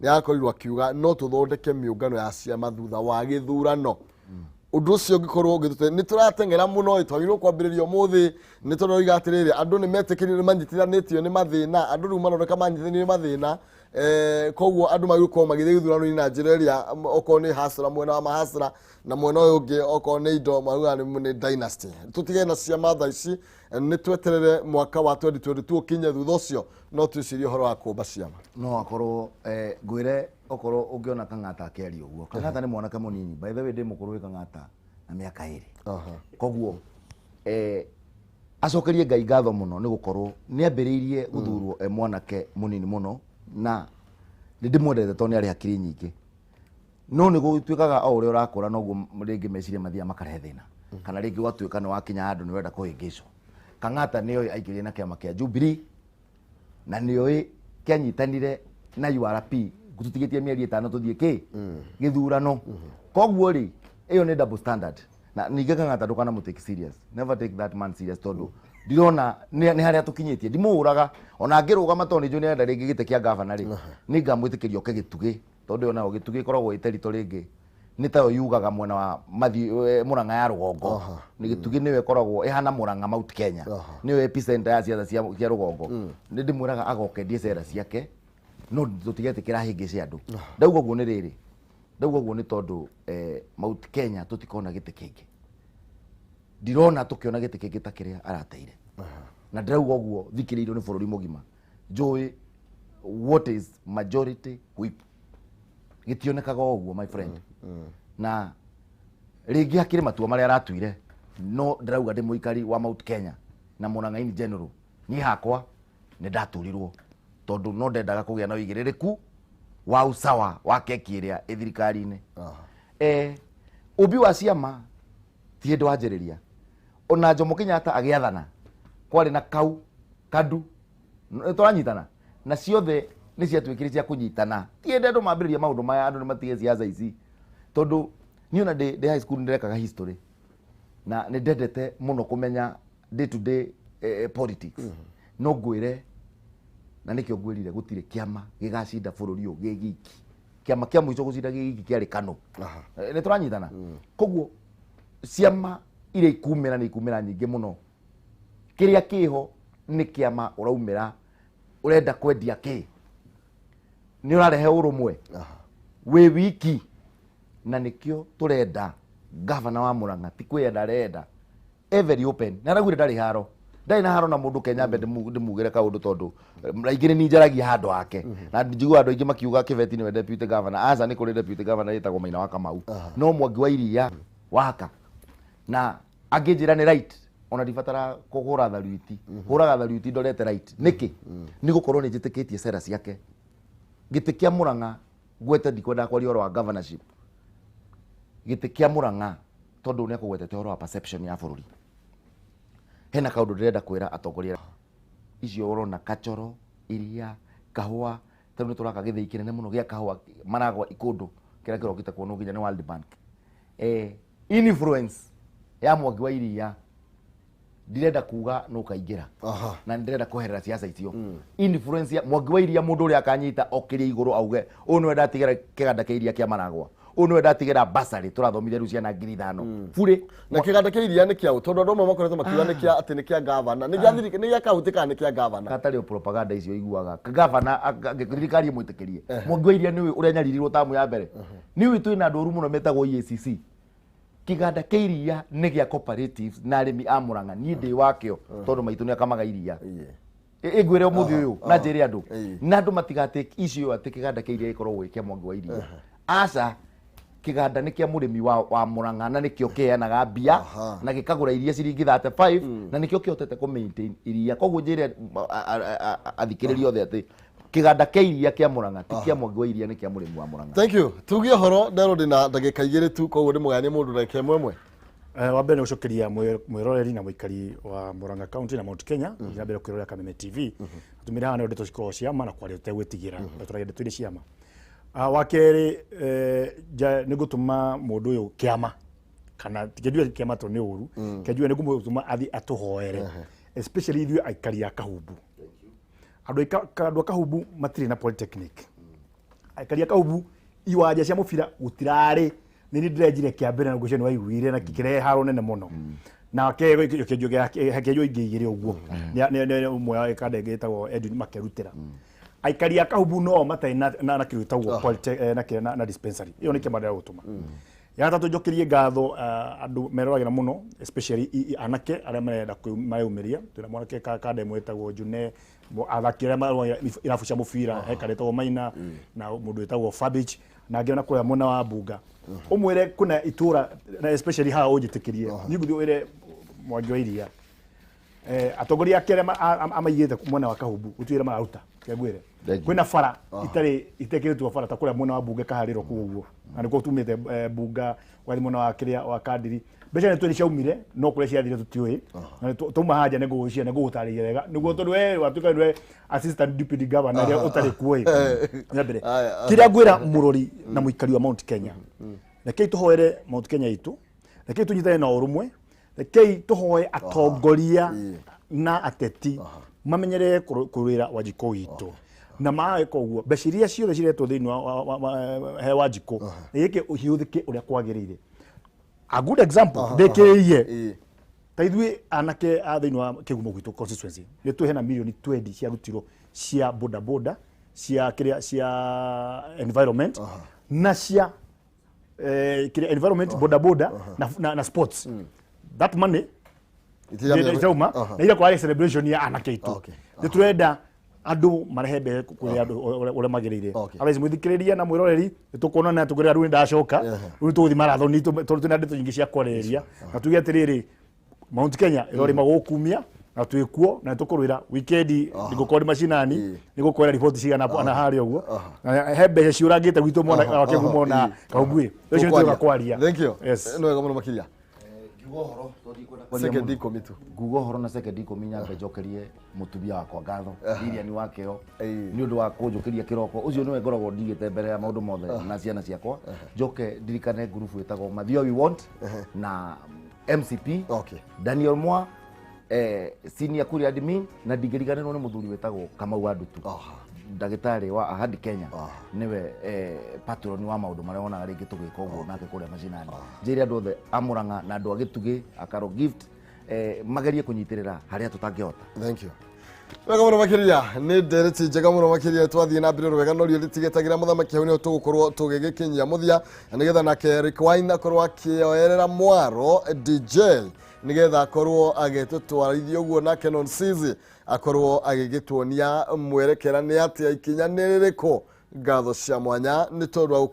Nĩ arakorirwo akiuga no tũthondeke mĩũngano ya ciama thutha wa gĩthurano. Ũndũ ũcio ũngĩkorwo ũgĩtũte nĩ tũrateng'era mũno ĩ, twagĩrĩirwo kwambĩrĩria ũmũthĩ, nĩ tondũ oiga atĩrĩrĩ, andũ nĩ metĩkĩrire, nĩ manyitithanĩtio nĩ mathĩna, andũ rĩu maroneka manyitithanĩtio nĩ mathĩna. Koguo andũ magĩrĩirwo gũkorwo magĩthiĩ gĩthurano-inĩ na njĩra ĩrĩa okorwo nĩ hasra mwena wa mahasra na mwena ũyũ ũngĩ okorwo nĩ indo maugaga nĩ dynasty. Tũtige na ciama thaa ici, nĩ tweterere mwaka wa 2022 ũkinye, thutha ũcio no twĩcirie ũhoro wa kũmba ciama. No akorwo ngwĩre, okorwo ũngĩona Kang'ata akĩaria ũguo, Kang'ata nĩ mwanake mũnini, by the way, ndĩ mũkũrũ wĩ Kang'ata na mĩaka 2. Koguo acokerie Ngai ngatho mũno nĩ gũkorwo nĩ ambĩrĩirie gũthurwo e mwanake mũnini mũno, na nĩ ndĩmwendete tondũ nĩ arĩ hakiri nyingĩ, no nĩ gũtuĩkaga o ũrĩa ũrakũra noguo rĩngĩ meciria mathiaga makarehe thĩna, kana rĩngĩ ũgatuĩka nĩ wakinya handũ nĩ ũrenda kũhĩngĩcwo. Kang'ata nĩoĩ aingĩrire na kĩama kĩa Jubilee na nĩoĩ kĩanyitanire na URP tũtigĩtie mĩeri 5 tũthiĩ kĩ gĩthurano. Koguo rĩ, ĩyo nĩ double standard. Na ningĩ Kang'ata ndũkanamũ take serious, never take that man serious, tondũ ndirona nĩ harĩa tũkinyĩtie. Ndimũhũraga ona angĩrũgama, tondũ nĩ njũĩ nĩarenda rĩngĩ gĩtĩ kĩa gavana rĩ, nĩ ngamwĩtĩkĩria oke gĩtugĩ, tondũ ĩyo nayo gĩtugĩ ĩkoragwo ĩ territory ĩngĩ, nĩ tayo yugaga mwena wa mathi Murang'a ya rũgongo. Nĩ gĩtugĩ nĩyo ĩkoragwo ĩhana Murang'a, Mount Kenya. Nĩyo epicenter ya ciaca cia rũgongo. Nĩ ndĩmwĩraga agoke ndie cera ciake, no tũtigetĩkĩra hĩngĩce andũ. Ndauga ũguo nĩ rĩrĩ, ndauga ũguo nĩ tondũ Mount Kenya tũtikona gĩtĩ kĩngĩ, ndirona tũkĩona gĩtĩ kĩngĩ ta kĩrĩa arateire. Na ndĩrauga ũguo thikĩrĩirio nĩ bũrũri mũgima, njũĩ what is majority whip, gĩtionekaga o ũguo, my friend. Na rĩngĩ hakĩrĩ matua marĩa aratuire, no ndĩrauga ndĩ mũikari wa Mount Kenya na Murang'a in general, niĩ hakwa nĩ ndaturirwo tondũ no ndendaga kũgĩa na ũigĩrĩrĩku wa usawa wa keki ĩrĩa ĩ thirikari-inĩ. Ũmbi wa ciama ti hĩndĩ wanjĩrĩria. Ona Jomo Kenyatta agĩathana kwarĩ na kau kadu nĩ tũranyitana na ciothe nĩ ciatuĩkire cia kũnyitana. Ti hĩndĩ andũ mambĩrĩria maũndũ maya, andũ nĩ matige siasa ici, tondũ niĩ ona ndĩ high school nĩ ndĩrekaga history na nĩ ndendete mũno kũmenya day to day politics. No ngwĩre, na nĩkĩo ngwĩrire, gũtirĩ kĩama gĩgacinda bũrũri ũyũ gĩ giki. Kĩama kĩa mũico gũcinda gĩ giki kĩarĩ KANU. Nĩ tũranyitana? Koguo ciama iria ikumĩra nĩ ikumĩra nyingĩ mũno. Kĩrĩa kĩho nĩ kĩama ũraumĩra ũrenda kwendia kĩ, nĩ ũrarehe ũrũmwe wĩ wiki, na nĩkĩo tũrenda gavana wa Murang'a ti kwĩyenda arenda, e very open na araugire ndarĩ haro, ndarĩ na haro na mũndũ. Kenya mbe ndĩmugĩre kaũndũ, tondũ aingĩ nĩ njaragia handũ hake na njiguaga andũ aingĩ makiuga Kĩbeti nĩwe deputy governor. Aca, nĩ kũrĩ deputy governor ĩtagwo Maina wa Kamau, no Mwangi wa Iria waka na angĩnjĩra nĩ right, ona ndibatara kũhũra tharuiti, hũraga tharuiti ndorete right. Nĩkĩ? Nĩ gũkorwo nĩ njĩtĩkĩtie cera ciake. Gĩtĩ kĩa Murang'a ngwete, ndikwendaga kwaria ũhoro wa governorship, gĩtĩ kĩa Murang'a, tondũ nĩ akũgwetete ũhoro wa perception ya bũrũri. Hena kaũndũ ndĩrenda kwĩra atongoria icio ũrona kachoro iria kahũa, tondũ nĩ tũraka gĩthĩi kĩnene mũno gĩa kahũa maragwa ikũndũ kĩrĩa kĩrokĩte kuonwo nginya nĩ World Bank. Influence ya Mwangi wa Iria, ndirenda kuga nũ kaingĩra na ndĩrenda kweherera siasa icio. Influence ya Mwangi wa Iria, mũndũ ũrĩa akanyita okĩrie igũrũ auge ũyũ nĩwe ndatigĩra kĩganda kĩa iria kĩa Maragwa, ũyũ nĩwe ndatigĩra basarĩ, tũrathomithia rĩu ciana 5,000 burĩ. Na kĩganda kĩa iria nĩ kĩaũ? Tondũ andũ amwe makoretwo makiuga nĩ kĩa atĩ nĩ kĩa gavana, nĩ gĩa nĩ gĩa kaunti kana nĩ kĩa gavana? Gatarĩ o propaganda icio iguaga gavana, thirikari ĩmwĩtĩkĩrie. Mwangi wa Iria nĩũĩ ũrĩa nyaririrwo tamu ya mbere, nĩũĩ twĩna andũ oru mũno metagwo EACC. Kĩganda kĩa iria nĩ gĩa cooperatives na arĩmi a Murang'a. Niĩ ndĩ wakĩo tondũ maitũ nĩ akamaga iria. Ĩngwĩre ũmũthĩ ũyũ na njĩre andũ na andũ matigatake issue atĩ kĩganda kĩa iria gĩkoragwo gĩ kĩa Mwangi wa Iria. Aca, kĩganda nĩ kĩa mũrĩmi wa Murang'a, na nĩkĩo kĩheanaga mbia na gĩkagũra iria ciringi 35, na nĩkĩo kĩhotete kũ maintain iria. Koguo njĩre athikĩrĩria othe atĩ kĩganda kĩa iria kĩa Murang'a ti kĩa Mwangi wa Iria, nĩ kĩa mũrĩmi wa Murang'a. Thank you. Tuge ũhoro nderwo ndĩna ndagĩka 2 tu, koguo ndĩmũgayanie mũndũ ndagĩka ĩmwe ĩmwe. Wa mbere nĩ gũcokeria mwĩroreri na mũikari wa Murang'a County na Mount Kenya na mbere kwĩrorera Kameme TV. Tumire haha nĩ ndeto cikoragwo ciama na kwaria tũtegwĩtigĩra na tũragia ndeto irĩ ciama. Wa kerĩ, nĩ ngũtũma mũndũ ũyũ kĩama, kana kĩnjue kĩama tondũ nĩ ũru, kĩnjue nĩ ngũmũtũma athiĩ atũhoere, especially ithuĩ aikari a Kahumbu. Andũ a Kahumbu matirĩ na polytechnic. Aikari a Kahubu iwanja cia mũbira gũtirarĩ. Nĩ niĩ ndĩrenjire kĩa mbere na ngwĩciria nĩ waiguire na kĩrehe haro nene mũno. Na kĩenjwo ingĩ igĩrĩ ũguo. Nĩ ũmwe wa kanda ĩngĩ ĩtagwo Edwin makerutĩra. Aikari a Kahubu no matarĩ na kĩndũ gĩtagwo na na dispensary. Ĩyo nĩ kĩama ndĩragũtũma. Ya gatatũ, njokerie ngatho andũ meroragĩra mũno, especially anake arĩa marenda mareyumĩria. Twĩna mwanake kanda ĩmwe ĩtagwo June, athaki arĩa marũagĩra irabu cia mũbira, he kanda ĩtagwo Maina na mũndũ wĩtagwo Fabich na angĩ ona kũrĩa mwena wa Bunga. Ũmwĩre kuna itũra na especially haha ũnjĩtĩkĩrie niĩ ngũthiĩ wĩre Mwangi wa Iria, atongoria ake arĩa amaigĩte mwena wa Kahubu gũtirĩ wĩra mararuta. Kengwĩre Thank you. kwĩna bara itarĩ itekĩrĩtwo bara ta kũrĩa mwena wa Bunge kaharĩro kũu ũguo, na nĩkuo tumĩte Bunga ũgathiĩ mwena wa kĩrĩa wa Kandiri. Mbeca nĩ twĩrĩ ciaumire, no kũrĩa ciathire tũtiũĩ. Na nĩ twauma haja nĩ ngũgũcia nĩ ngũgũtarĩria wega nĩguo, tondũ we watuĩka nĩwe assistant deputy governor rĩrĩa ũtarĩ kuo ĩ. Na mbere kĩrĩa ngwĩra mũrori na mũikari wa Mount Kenya, rekei tũhoere Mount Kenya itũ, rekei tũnyitane na ũrũmwe, rekei tũhoe atongoria na ateti mamenyerere kũrũĩra Wanjikũ witũ, na maweka ũguo mbeca iria ciothe ciretwo thĩinĩ wa he Wanjikũ gĩkĩ hiũthĩke ũrĩa kwagĩrĩire. A good example ndĩkĩrĩirie, ta ithuĩ anake a thĩinĩ wa Kĩgumo gwitũ constituency nĩ twĩ hena mirioni 20 ciarutirwo cia boda boda, cia kĩrĩa cia environment na cia kĩrĩa environment, boda boda na sports. That money irauma na ira kwarĩ celebration ya anake aitũ. Nĩ tũrenda andũ marehe mbeca kũrĩ andũ ũrĩa magĩrĩire. Otherwise mwĩthikĩrĩria na mwĩroreri, nĩ tũkuonana tũkwĩra rĩu nĩ ndacoka, rĩu tũgũthiĩ marathoni tondũ twĩna ndeto nyingĩ cia kwarĩrĩria, na tuge atĩrĩrĩ, Mount Kenya ĩrorĩma gũkumia na twĩkuo na nĩtũkũrwĩra weekend ngũkorwo ndĩ macinani, nĩgũkwĩra riboti cigana na harĩa ũguo. Na he mbeca ciũrangĩte gwitũ mwana wa Kĩgumo na Kahumbui ũcio nĩtũroka kwaria. Thank you. Yes. Nĩ wega mũno makĩria. Ngiuga ũhoro tondũ ndikwenda kwaria Sekendi mũno. 10 tu. Nguga ũhoro na sekendi 10, nyambe njokerie mũtumia wakwa ngatho, Lilian Wakeo, nĩ ũndũ wa kũnjũkĩria kĩroko. Ũcio nĩwe ngoragwo ndigĩte mbere ya maũndũ mothe na ciana ciakwa. Njoke ndirikane ngurubu ĩtagwo Mathio We Want na MCP, Daniel Mwa, senior kũrĩa admin, na ndingĩriganĩrwo nĩ mũthuri wĩtagwo Kamau wa Ndutu, ndagĩtarĩ wa Ahadi Kenya, nĩwe patron wa maũndũ marĩa wonaga rĩngĩ tũgĩka ũguo nake kũrĩa macinani. Njĩre andũ othe a Mũrang'a na andũ a Gĩtugĩ akaro Gift, magerie kũnyitĩrĩra harĩa tũtangĩhota. Thank you. Wega mũno makĩria, nĩ ndereti njega mũno makĩria. Twathiĩ na mbere wega no rio rĩtigetagĩra mũthamaki hau nĩho tũgũkorwo tũgĩgĩkinyia mũthia, na nĩgetha nake Rick Wine akorwo akĩoerera mwaro DJ, nĩgetha akorwo agĩtũtwarithia ũguo, nake Nonsizi akorwo agĩgĩtuonia mwerekera nĩ atĩa, ikinya nĩ rĩrĩkũ. Ngatho cia mwanya nĩ tondũ wa.